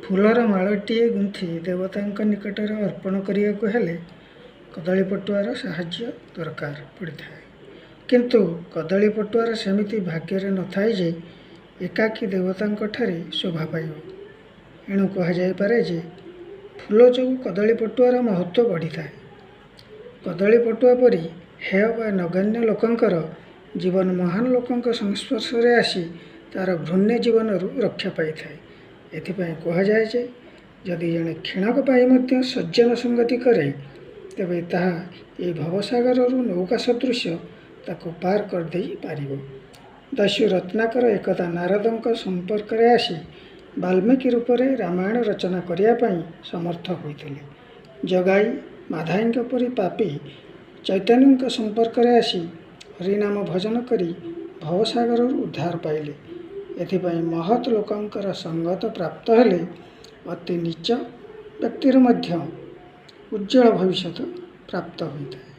ଫୁଲର ମାଳଟିଏ ଗୁନ୍ଥି ଦେବତାଙ୍କ ନିକଟରେ ଅର୍ପଣ କରିବାକୁ ହେଲେ କଦଳୀ ପଟୁଆର ସାହାଯ୍ୟ ଦରକାର ପଡ଼ିଥାଏ। କିନ୍ତୁ କଦଳୀ ପଟୁଆର ସେମିତି ଭାଗ୍ୟରେ ନଥାଏ ଯେ ଏକାକୀ ଦେବତାଙ୍କଠାରେ ଶୋଭା ପାଇବ। ଏଣୁ କୁହାଯାଇପାରେ ଯେ ଫୁଲ ଯୋଗୁଁ କଦଳୀ ପଟୁଆର ମହତ୍ତ୍ୱ ବଢ଼ିଥାଏ। କଦଳୀ ପଟୁଆ ପରି ହେୟ ବା ନଗଣ୍ୟ ଲୋକଙ୍କର ଜୀବନ ମହାନ ଲୋକଙ୍କ ସଂସ୍ପର୍ଶରେ ଆସି ତା'ର ଘୃଣ୍ୟ ଜୀବନରୁ ରକ୍ଷା ପାଇଥାଏ। ଏଥିପାଇଁ କୁହାଯାଏ ଯେ ଯଦି ଜଣେ କ୍ଷଣକ ପାଇଁ ମଧ୍ୟ ସଜ୍ଜନ ସଙ୍ଗତି କରେ, ତେବେ ତାହା ଏହି ଭବସାଗରରୁ ନୌକା ସଦୃଶ ତାକୁ ପାର କରିଦେଇ ପାରିବ। ଦସ୍ୟୁ ରତ୍ନାକର ଏକଦା ନାରଦଙ୍କ ସମ୍ପର୍କରେ ଆସି ବାଲ୍ମୀକି ରୂପରେ ରାମାୟଣ ରଚନା କରିବା ପାଇଁ ସମର୍ଥ ହୋଇଥିଲେ। ଜଗାଇ ମାଧାଇଙ୍କ ପରି ପାପୀ ଚୈତନ୍ୟଙ୍କ ସମ୍ପର୍କରେ ଆସି ହରିନାମ ଭଜନ କରି ଭବସାଗରରୁ ଉଦ୍ଧାର ପାଇଲେ। ଏଥିପାଇଁ ମହତ୍ ଲୋକଙ୍କର ସଙ୍ଗତ ପ୍ରାପ୍ତ ହେଲେ ଅତି ନୀଚ ବ୍ୟକ୍ତିର ମଧ୍ୟ ଉଜ୍ଜ୍ୱଳ ଭବିଷ୍ୟତ ପ୍ରାପ୍ତ ହୋଇଥାଏ।